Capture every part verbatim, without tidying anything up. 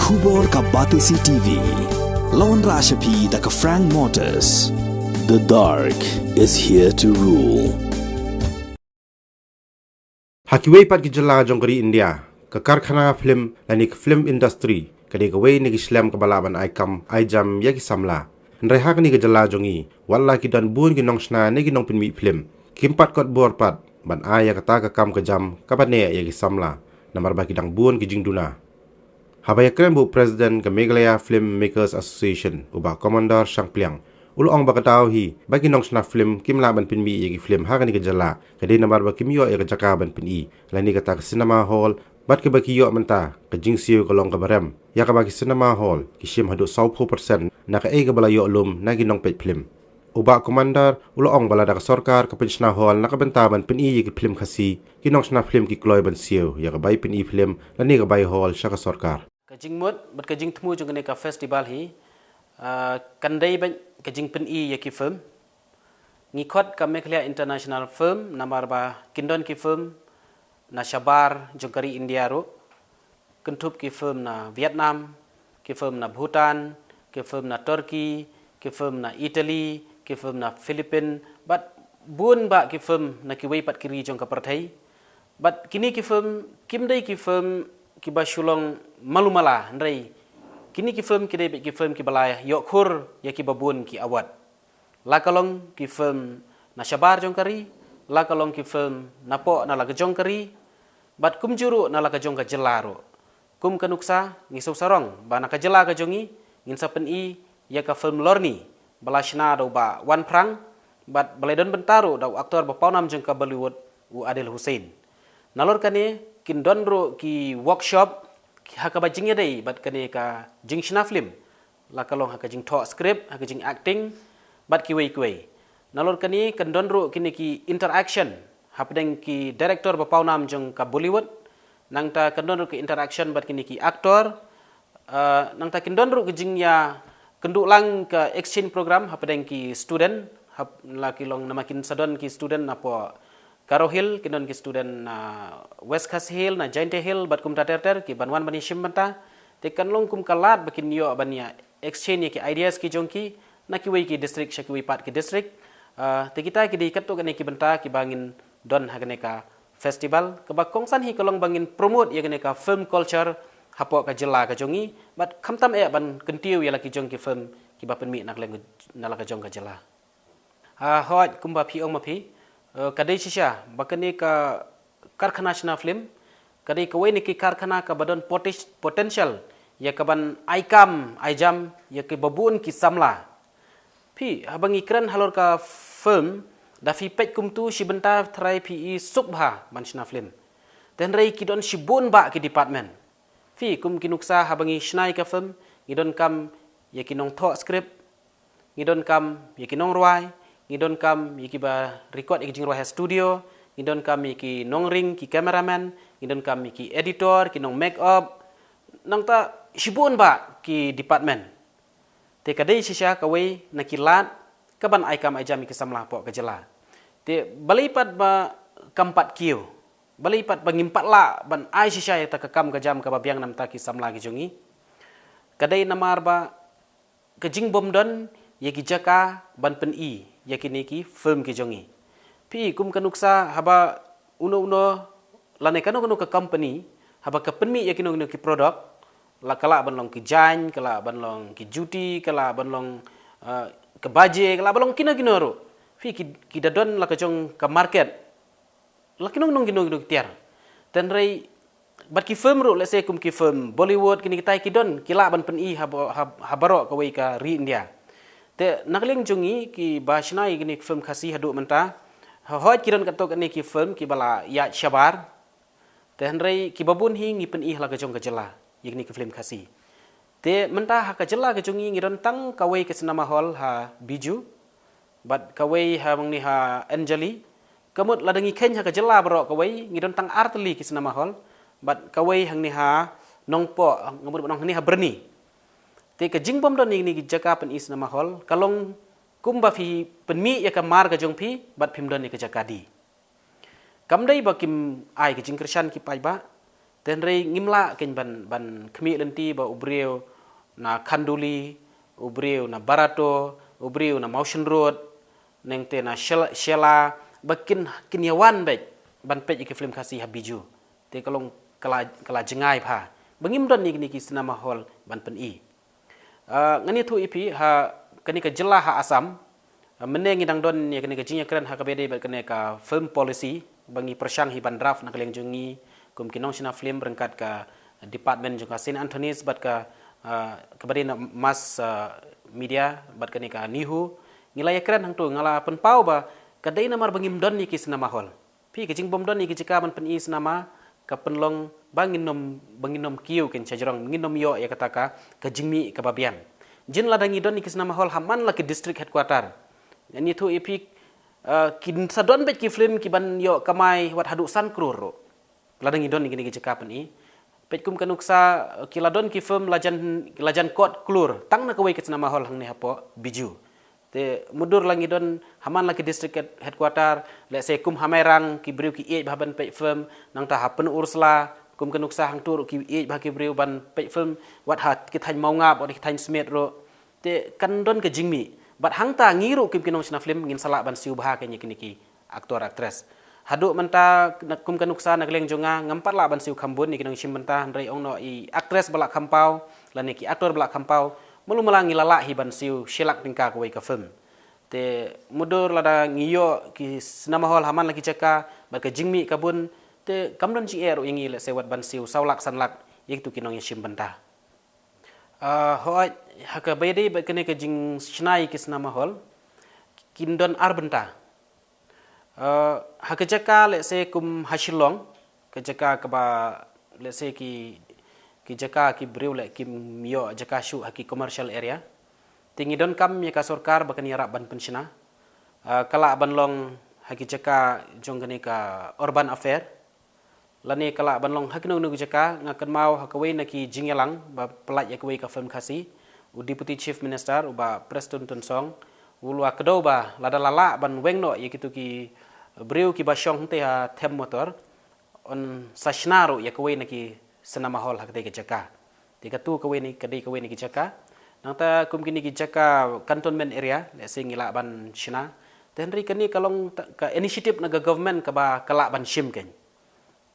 Khubor ka Batesi T V. Lawan Rashapi da ka Frank Motors. The dark is here to rule. Ha kiwei pat ki jylla jong ka ri India, ka karkhana film lane ka film industry ka dei kawei na ki shlem kaba lah ban ai kam ai jam ïa ki samla. Hynrei ha kane ka jylla jong ngi, wat la ki don bun ki nongshna ne ki nongpynmih film, kim pat kot bor pat ban ai ïa kata ka kam ka jam kaba neh ïa ki samla, namar ba ki dang bun ki jingduna. Haba ïakren bad u President ka Meghalaya Film Makers Association, u Bah Commander Shangpliang, u la ong ba ka daw hi ba ki nongshna film kim lah ban pynmih ïa ki film ha kane ka jylla, ka dei namar ba kim ïoh ïa ka jaka ban pyni lane kata ka cinema hall, bad kaba ki ïoh mynta ka jingsiew ka long kaba rem ïa kaba ki cinema hall ki shim haduh sawphew percent na kaei kaba la ïoh lum na ki nongpeit film. U Bah Commander u la ong ba lada ka sorkar ka pynshna hall na ka bynta ban pyni ïa ki film Khasi, ki nongshna film ki kloi ban siew ïa ka bai pyni film lane ka bai hall sha ka sorkar. Ka jingmut bad ka jingthmu jong kane ka festival hi, ah, kan dei bad ka jingpyni ïa ki film. Ngi khot ka Meghalaya International Film namar ba kin don ki film na shabar jong ka ri India ruh. Kynthup ki film na Vietnam, ki film na Bhutan, ki film na Turkey, ki film na Italy, ki film na Philippines, bad bun bah ki film na kiwei pat ki ri jong ka pyrthei. Bad kine ki film kim dei ki film kiba shu long malu mala, hynrei kine ki film ki dei bad ki film kiba la ïoh khur ïa kiba bun ki award. La ka long ki film na shabar jong ka ri, la ka long ki film napoh na la ka jong ka ri, bad kumjuh ruh na la ka jong ka jylla ruh. Kum ka nuksa, ngi sngewsarong ba na ka jylla ka jong ngi, ngin sa pyni ïa ka film Lorni ba la shna da u Bah Wan Phrang, bad ba la don bynta ruh da u aktor ba pawnam jong ka Bollywood, u Adil Hussain. Nalor kane kin don ruh ki workshop ha kaba jingïadei bad kane ka jingshna film, la ka long ha ka jingthoh script, ha ka jingacting, bad kiwei kiwei. Nalor kane kan don ruh kine ki interaction hapdeng ki director ba pawnam jong ka Bollywood, nangta kan don ruh ki interaction bad kine ki actor, ah, nangta kin don ruh ki jingïakynduh lang ka exchange program hapdeng ki student, hap-, la ki long namar kin sa don ki student napoh Garo Hill, kin don ki student na West Khasi Hill, na Jaintia Hill, bad kumta ter ter, ki ban wan ban ïashim bynta. Te kan long kum ka lad ba kin ïoh ban ïa exchange ïa ki ideas ki jong ki, na kiwei ki district sha kiwei pat ki district. Ah, te kita ki dei katto katne ki bynta kiba ngin don ha kane ka festival, kaba kongsan hi ka long ba ngin promote ïa kane ka film culture hapoh ka jylla ka jong ngi, bad khamtam eh ban kyntiew ïa la ki jong ki film kiba pynmih na ka liang, na la ka jong ka jylla. Ah, hooid, kumba phi ong ma phi, eh, ka dei shisha ba kane ka karkhana shna film ka dei kawei na ki karkhana kaba don potis-, potential ïa kaban ai kam ai jam ïa kiba bun ki samla. Phi, haba ngi kren halor ka film, da phi peit kumtu shi bynta tharai phi i suk bha ban shna film. Te hynrei ki don shibun bah ki department. Phi, kum ki nuksa, haba ngi shna ïa ka film, ngi donkam ïa ki nongthoh script, ngi donkam ïa ki nongrwai, ngi donkam ïa kiba record ïa ki jingrwai ha studio, ngi donkam ïa ki nongring, ki cameraman, ngi donkam ïa ki editor, ki nong make up. Nangta shibun bah ki department. Te ka dei shisha kawei na ki lad kaban ai kam ai jam ïa ki samla hapoh ka jylla. Te balei pat ba kam pat kiew, balei pat ba ngim pat lah ban ai shisha ïa kata ka kam ka jam kaba biang na bynta ki samla ki jong ngi? Ka dei namar ba ka jingbym don ïa ki jaka ban pyni ïa kine ki film ki jong ngi. Phi, kum ka nuksa, haba uno uno lane kano kano ka company haba ka pynmih ïa kino kino ki product, la ka lah ban long ki jaiñ, ka lah ban long ki juti, ka lah ban long, eh, ka baje, ka lah ban long kino kino ruh. Phi, ki, ki da don la ka jong ka market, la ki nong nong ki nong nong ki tiar. Te hynrei bad ki film ruh, let's say kum ki film Bollywood, kine kitai ki don, ki lah ban pyni ha ba-, ha, ha baroh kawei ka ri India. Te na ka liang jong ngi kiba shna ïa kine ki film Khasi haduh mynta, ha, hooid ki don katto katne ki film kiba la ïaid shabar. Te hynrei kiba bun hi ngi pyni ha la ka jong ka jylla ïa kine ki film Khasi. Te mynta ha ka jylla ka jong ngi ngi don tang kawei ka cinema hall ha Bijou, bad kawei ha hangne ha Anjali. Ka mut lada ngi kheiñ ha ka jylla baroh kawei, ngi don tang ar tylli ki cinema hall, bad kawei hangne ha Nongpoh, nga mut ba nong hangne ha Byrni. Te ka jingbym don ïa kine ki jaka pyni cinema hall ka long kumba phi pynmih ïa ka mar ka jong phi bad phim don ïa ka jaka die. Kam dei ba kim ai ka jingkyrshan ki paidbah, Te hynrei ngim lah kein ban, ban khmih lynti ba u briew na Khanduli, u briew na Barato, u briew na Mawshynrut, nangta na Shella, Shella, ba kin, kin ïa wan beit ban peit ïa ki film Khasi ha Bijou. Te ka long ka la, ka la jngai bha ba ngim don ïa kine ki cinema hall ban pyni. Ah, ngan ïathuh ïa phi, ha kane ka jylla ha Assam, ah, mynne ngi dang don ïa kane ka jingïakren ha kaba ïadei bad kane ka film policy ba ngi pyrshang hi ban draft na ka liang jong ngi kum ki nongshna film ryngkat ka department jong ka Saint Anthony's bad ka, ah, kaba dei na mass, ah, media bad kane ka NEHU. Ngi la ïakren hangto, nga la pynpaw ba ka dei namar ba ngim don ïa ki cinema hall. Phi, ka jingbym don ïa ki jaka ban pyni cinema ka pynlong ba ngin nym, ba ngin nym kiew kein sha jrong, ngin nym ïoh ïa kata ka, ka jingmih kaba biang. Jin lada ngi don ïa ki cinema hall ha man la ki district headquarter, ngan ïathuh ïa phi, eh, kin sa don beit ki film ki ban ïoh kamai wat haduh san klur ruh lada ngi don ïa kine ki jaka pyni. Peit kum ka nuksa, eh, ki la don ki film la jan, la jan kot klur tang na kawei ka cinema hall hangne hapoh Bijou. Te mutdur la ngi don ha man la ki district head-, headquarter, let's say kum ha Mairang ki briew ki ïeit bha ban peit film, nangta ha Pynursla kum ka nuksa hangto ruh ki ïeit bha ki briew ban peit film, wat ha ki thaiñ Mawngap, wat ha ki thaiñ Smit ruh. Te kan don ka jingmih. Bad hangta ngi ruh kum ki nongshna film ngin sa lah ban siew bha kein ïa kine ki actor, actress. Haduh mynta na, kum ka nuksa na ka liang jong nga, ngam pat lah ban siew kham bun ïa ki nongshim bynta, hynrei ong noh i actress ba la kham paw lane ki actor ba la kham paw, malu mala ngi la lah hi ban siew shi lak tyngka kawei ka film. Te mutdur lada ngi ïoh ki cinema hall ha man la ki jaka bad ka jingmih ka bun, te kam don jingeh ruh ïa ngi, let's say, wat ban siew saw lak san lak ïa kitu ki nongïashim bynta. Ah, hooid, ha kaba ïadei bad kane ka jingshna ïa ki cinema hall, kin don ar bynta. Ah, ha ka jaka, let's say, kum ha Shillong, ka jaka kaba, let's say, ki, ki jaka ki briew leh kim ïoh jaka shuh ha ki commercial area, te ngi donkam ïa ka sorkar ba kan ïarap ban pynshna. Ah, ka lah ban long ha ki jaka jong kane ka urban affair, lane ka lah ban long ha kino kino ki jaka. Nga kynmaw ha kawei na ki jingïalang ba pyllait ïa kawei ka film Khasi, u Deputy Chief Minister, u Bah Prestone Tynsong, u la kdew ba lada la lah ban weng noh ïa kitu ki briew kiba shong hangtei ha them motor, yn sa shna ruh ïa kawei na ki cinema hall ha katei ka jaka. Te katu kawei na, ka dei kawei na ki jaka. Nangta kum kine ki jaka cantonment area, let's say, ngi lah ban shna. Te hynrei kane ka long ta-, ka initiative na ka government kaba ka lah ban shim kein.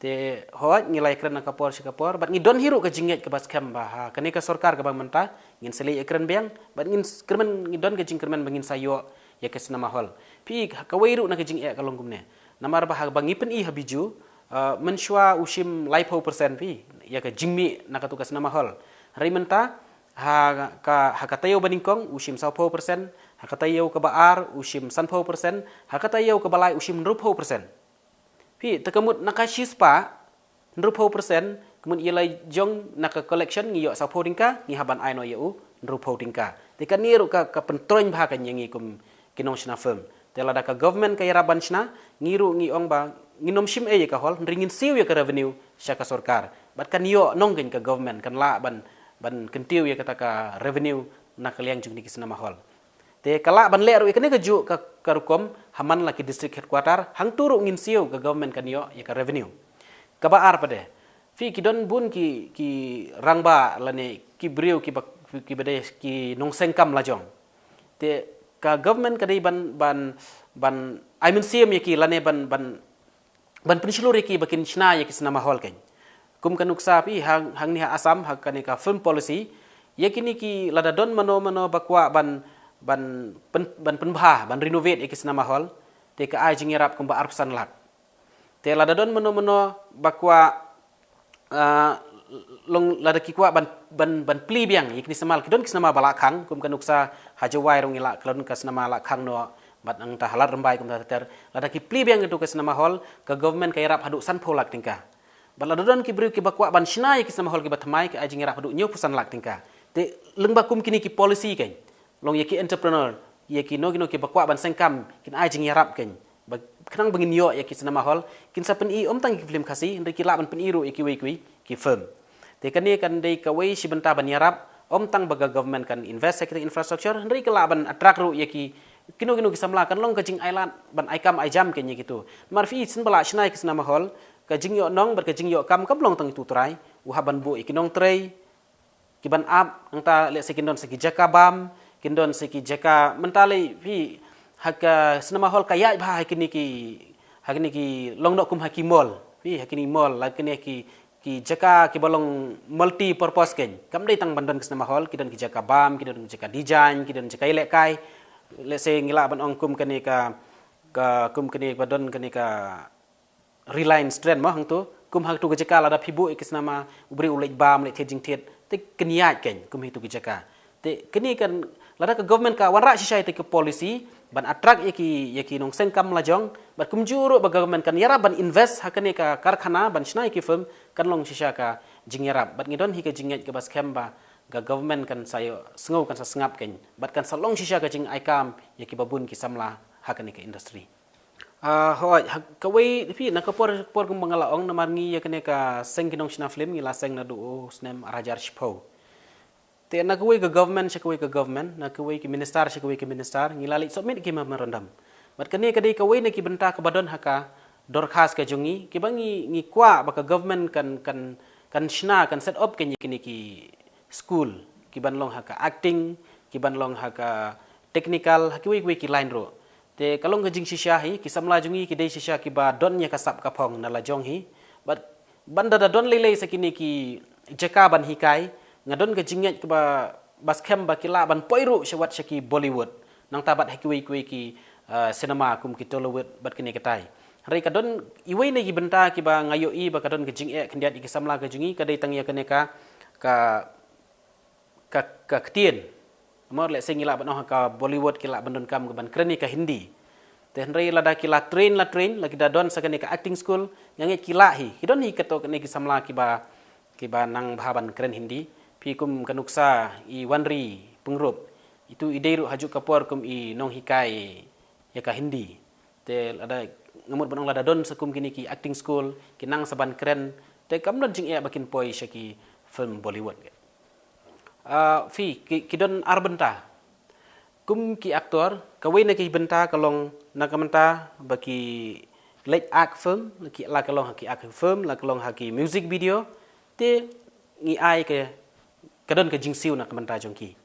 Te hooid, ngi la ïakren na ka por sha ka por, bad ngi don hi ruh ka jingngeit kaba skhem ba ha kane ka sorkar kaba mynta ngin sa leit ïakren biang, bad ngin s-, kyrmen, ngi don ka jingkyrmen ba ngin sa ïoh ïa ka cinema hall. Phi, ha kawei ruh na ka jingeh ka long kumne. Namar ba haba ngi pyni ha Bijou, ah, mynshuwa u shim laiphew percent phi ïa ka jingmih na katu ka cinema hall. Hynrei mynta ha ka, ha ka taïew ba nyngkong u shim sawphew percent, ha ka taïew kaba ar u shim sanphew percent, ha ka taïew kaba lai u shim hynriewphew percent. Phi, te ka mut na ka shispah hynriewphew percent, ka mut ïa la jong na ka collection ngi ïoh sawphew tyngka, ngi hap ban ai noh ïa u hynriewphew tyngka. Te kane ruh ka, ka pyntroiñ bha kein ïa ngi kum ki nongshna film. Te lada ka government ka ïarap ban shna, ngi ruh ngi ong ba ngin nym shim ei ïa ka hall, hynrei ngin siew ïa ka revenue sha ka sorkar. Bad kan ïoh nong kein ka government, kan lah ban, ban kyntiew ïa kata ka revenue na ka liang jong kine ki cinema hall. Te ka lah ban leh ruh ïa kane kajuh ka, ka rukom ha man la ki district headquarter, hangto ruh ngin siew, ka government kan ïoh ïa ka revenue. Kaba ar pat de, phi, ki don bun ki, ki rangbah lane ki briew kiba, kiba dei ki nongseng kam lajong. Te ka government ka dei ban, ban, ban ai mynsiem ïa ki lane ban, ban ban pynshlur ïa ki ba kin shna ïa ki cinema hall kein. Kum ka nuksa phi hang, hangne ha Assam, ha kane ka film policy, ïa kine ki lada don mano mano ba kwah ban, ban pyn-, ban pynbha, ban renovate ïa ki cinema hall, te ka ai jingïarap kumba arphew san lak. Te lada don mano mano ba kwah, ah, long lada ki kwah ban, ban, ban plie biang ïa kine ki cinema hall, ki don ki cinema ba la khang, kum ka nuksa ha Jowai ruh ngi la, ka don ka cinema la khang noh, bad nangta ha Lad Rymbai kumta ter ter. Lada ki plie biang katu ka cinema hall, ka government ka ïarap haduh sanphew lak tyngka. Bad lada don ki briew kiba kwah ban shna ïa ki cinema hall kiba thymmai, ka ai jingïarap haduh hynñiewphew san lak tyngka. Te lyngba kum kine ki policy kein, long ïa ki entrepreneur, ïa kino kino kiba kwah ban seng kam, kin ai jingïarap kein. Ba khnang ba ngin ïoh ïa ki cinema hall, kin sa pyni ym tang ïa ki film Khasi, hynrei ki lah ban pyni ruh ïa kiwei kiwei ki film. Te kane kan dei kawei shi bynta ban ïarap, ym tang ba ka government kan invest ha kita infrastructure, hynrei ka lah ban attract ruh ïa ki kino kino ki samla, kan long ka jingailad ban ai kam ai jam kein ïa kitu. Namar phi, shen ba la shna ïa ki cinema hall, ka jingïoh nong bad ka jingïoh kam kam long tang ïa utu u trai, u hap ban buh ïa ki nongtrei ki ban ap, nangta lehse kin don sa ki jaka bam, kin don sa ki jaka, mynta lei phi, ha ka cinema hall ka ïaid bha ha kine ki, ha kine ki long noh kum ha ki mall, phi, ha kine mall, ha kine ki, ki jaka kiba long multi purpose kein. Kam dei tang ban don ka cinema hall, ki don ki jaka bam, ki don ki jaka design, ki don jaka ïalehkai. Lehse ngi lah ban ong kum kane ka, ka, kum kane ba don kane ka Reliance Trend mo hangto, kum hangto ka jaka lada phi buh ïa ka cinema, u briew u leit bam, leit thied jingthied, te kin ïaid kein kum hangto ka jaka. Te kane kan, lada ka government ka wanrah shisha ïa ka policy ban attract ïa ki, ïa ki nongseng kam lajong, bad kumjuh ruh ba government kan ïarap ban invest ha kane ka karkhana ban shna ïa ki film, kan long shisha ka jingïarap. Bad ngi don hi ka jingngeit kaba skhem ba ka government kan sa ïoh sngew, kan sa sngap kein, bad kan sa long shisha ka jingai kam ïa kiba bun ki samla ha kane ka industry. Ah, hooid, ha, kawei, phi, na ka por, por kumba nga la ong, namar ngi ïa kane ka seng ki nongshna film, ngi la seng naduh u snem ar hajar shiphew. Te na kawei ka government sha kawei ka government, na kawei ki minister sha kawei ki minister, ngi la leit submit ki memorandum. Bad kane ka dei kawei na ki bynta kaba don ha ka dorkhas ka jong ngi, kiba ngi, ngi kwah ba ka government kan, kan, kan shna, kan set up kein ïa kine ki school, ki ban long ha ka acting, ki ban long ha ka technical, ha kiwei kiwei ki line ruh. Te ka long ka jingshisha hi, ki samla jong ngi ki dei shisha kiba don ïa ka sap ka phong na lajong hi. Bad ban da, da don lei lei sa kine ki jaka ban hikai, nga don ka jingngeit kaba, ba skhem ba ki lah ban poi ruh sha wat sha ki Bollywood. Nangta bad ha kiwei kiwei ki, ah, cinema kum ki Tollywood bad kine katai. Hynrei ka don iwei na ki bynta kiba nga ïohi ba ka don ka jingeh khyndiat ïa ki samla ka jong ngi, ka dei tang ïa kane ka, ka, ka, ka ktien. Namar lehse ngi lah ban ong ha ka Bollywood ki lah ban donkam ka ban kren ïa ka Hindi. Te hynrei lada ki la train, la train, la ki da don sa kane ka acting school, nga ngeit ki lah hi. Ki don hi kato kane ki samla kiba, kiba nang bha ban kren Hindi. Phi, kum ka nuksa i Wanri Pyngrope, itu i dei ruh ha juh ka por kum i nonghikai ïa ka Hindi. Te lada, nga mut ban ong lada don sa kum kine ki acting school, ki nang sa ban kren, te kam don jingeh ba kin poi sha ki film Bollywood. Ah, phi, ki, ki don ar bynta. Kum ki actor, kawei na ki bynta ka long na ka bynta ba ki leit act film, ki la ka long ha ki act film, la ka long ha ki music video, te ngi ai ka, ka don ka jingsiew na ka bynta jong ki.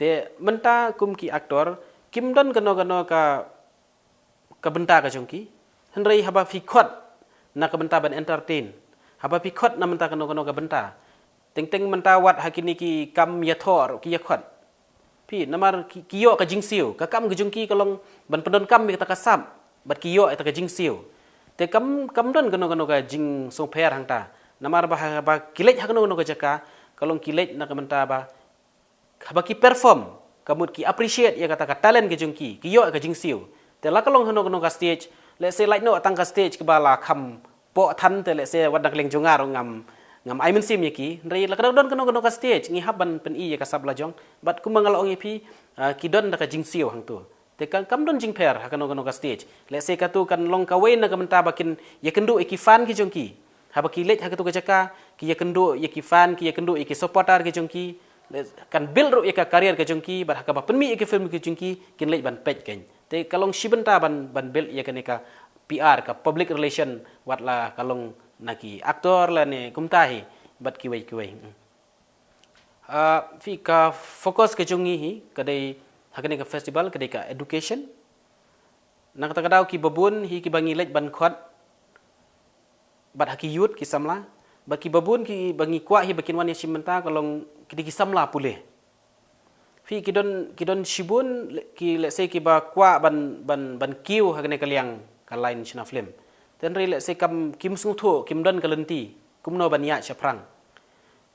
Te mynta kum ki actor, kim don kano kano ka, ka bynta ka jong ki. Hynrei haba phi khot na ka bynta ban entertain, haba phi khot na mynta kano kano ka bynta, teng teng mynta wat ha kine ki kam ïathoh ruh ki ïa khot. Phi, namar ki, ki ïoh ka jingsiew, ka kam ka jong ki ka long ban pyndonkam ïa kata ka sap, bad ki ïoh ïa kata ka jingsiew. Te kam, kam don kano kano ka jingsngewpher hangta. Namar ba ha, ba ki leit ha kano kano ka jaka, ka long ki leit na ka bynta ba haba ki perform, ka mut ki appreciate ïa kata ka talent ka jong ki, ki ïoh ka jingsiew. Te la ka long hano hano ka stage, lehse lait noh tang ka stage kaba la kham poh than, te lehse wat na ka liang jong nga ruh ngam, ngam ai mynsiem ïa ki. Hynrei la ka don kano kano ka stage, ngi hap ban pyni ïa ka sap lajong. Bad kumba nga la ong ïa phi, ah, ki don da ka jingsiew hangto. Te kam, kam don jingpher ha kano kano ka stage. Lehse kato kan long kawei na ka bynta ba kin ïakynduh ïa ki fan ki jong ki. Haba ki leit ha kato ka jaka, ki ïakynduh ïa ki fan, ki ïakynduh ïa ki supporter ki jong ki. Kan build ruh ïa ka career ka jong ki, bad ha kaba pynmih ïa ki film ki jong ki, kin leit ban peit kein. Te ka long shi bynta ban, ban build ïa kane ka P R, ka public relation, wat la ka long na ki actor lane kumta hi, bad kiwei kiwei. Ah, phi, ka focus ka jong ngi hi, ka dei ha kane ka festival, ka dei ka education. Na kata ka daw kiba bun hi kiba ngi leit ban khot bad ha ki youth ki samla, bad kiba bun kiba ngi kwah hi ba kin wan ïashim bynta ka long ki dei ki samla pule. Phi, ki don, ki don shibun, le-, ki, lehse kiba kwah ban, ban, ban kiew ha kane ka liang ka line shna film. Te hynrei lehse kam, kim sngewthuh, kim don ka lynti kumno ban ïaid shaphrang.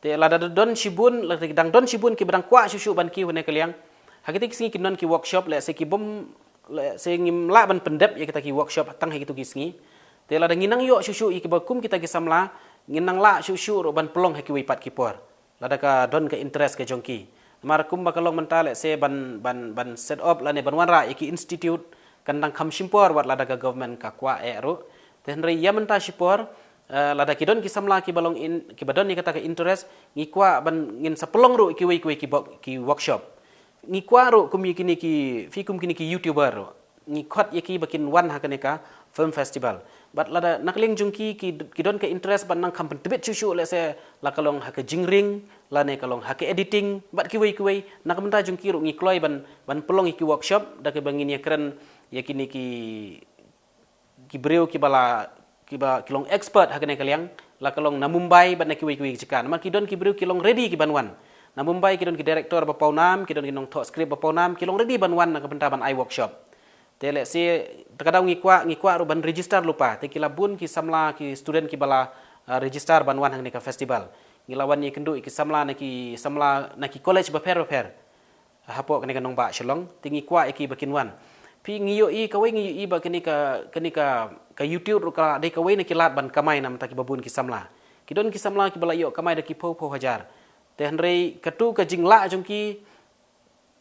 Te lada don shibun, lada dang don shibun kiba dang kwah shuh shuh ban kiew ha kane ka liang, ha kita ki sngi kin don ki workshop, lehse ki bym, lehse ngim lah ban pyndep ïa kita ki workshop tang ha kito ki sngi. Te lada ngi nang ïoh shuh shuh ïa kiba kum kita ki samla, ngin nang lah shuh shuh ruh ban pynlong ha kiwei pat ki por, lada ka don ka interest ka jong ki. Namar kumba ka long mynta, lehse ban, ban, ban set up lane ban wanrah ïa ki institute kan dang kham shim por wat lada ka government ka kwah eh ruh. Te hynrei ïa mynta shipor, eh, lada ki don ki samla kiba long in, kiba don ïa kata ka interest, ngi kwah ban, ngin sa pynlong ruh ïa kiwei kiwei ki bok, ki workshop. Ngi kwah ruh kum ïa kine ki, phi, kum kine ki YouTuber ruh, ngi khot ïa ki ba kin wan ha kane ka film festival. Bad lada na ka liang jong ki, ki, ki don ka interest ban nang kham pyntbit shuh shuh, lehse la ka long ha ka jingring, lane ka long ha ka editing, bad kiwei kiwei, na ka bynta jong ki ruh ngi kloi ban, ban pynlong ïa ki workshop, da kaba ngin ïa kren ïa kine ki, ki briew kiba la, kiba, ki long expert ha kane ka liang, la ka long na Mumbai bad na kiwei kiwei ki jaka. Namar ki don ki briew ki long ready ki ban wan. Na Mumbai ki don ki director ba pawnam, ki don ki nongthoh script ba pawnam, ki long ready ban wan na ka bynta ban ai workshop. Te lehse, te ka daw ngi kwah, ngi kwah ruh ban register lypa. Te ki la bun ki samla, ki student kiba la, ah, register ban wan ha kane ka festival. Ngi la wan ïakynduh ïa ki samla na ki, samla na ki college bapher bapher hapoh kane ka nongbah Shillong. Te ngi kwah ïa ki ba kin wan. Phi, ngi ïohi kawei, ngi ïohi ba kane ka, kane ka, ka YouTube ruh ka dei kawei na ki lad ban kamai na ka bynta kiba bun ki samla. Ki don ki samla kiba la ïoh kamai da ki phew phew hajar. Te hynrei katu ka jinglah jong ki,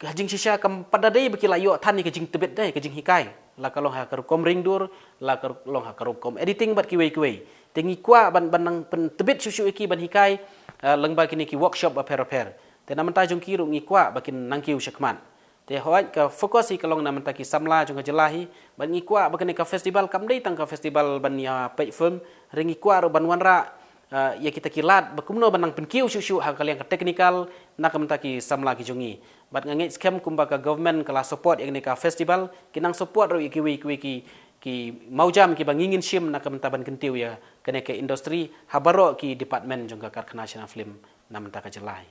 ka jingshisha kam pat da dei ba ki la ïoh than ïa ka jingtbit, dei ka jinghikai. La ka long ha ka rukom ring dur, la ka long ha ka rukom editing bad kiwei kiwei. Te ngi kwah ban, ban nang pyntbit shuh shuh ïa ki ban hikai, ah, lyngba kine ki workshop bapher bapher. Te na ka bynta jong ki ruh ngi kwah ba kin nang kiew shakhmat. Te hooid, ka focus hi ka long na ka bynta ki samla jong ka jylla hi, bad ngi kwah ba kane ka festival kam dei tang ka festival ban ïa peit film, hynrei ngi kwah ruh ban wanrah, ah, ïa kita ki lad ba kumno ban nang pynkiew shuh shuh ha ka liang ka technical na ka bynta ki samla ki jong ngi. Bad nga ngeit skhem kumba ka government ka la support ïa kane ka festival, kin nang support ruh ïa kiwei kiwei ki, ki mawjam kiba ngi ngin shim na ka bynta ban kyntiew ïa kane ka industry ha baroh ki department jong ka Karkhana Shana Film na ka bynta ka jylla hi.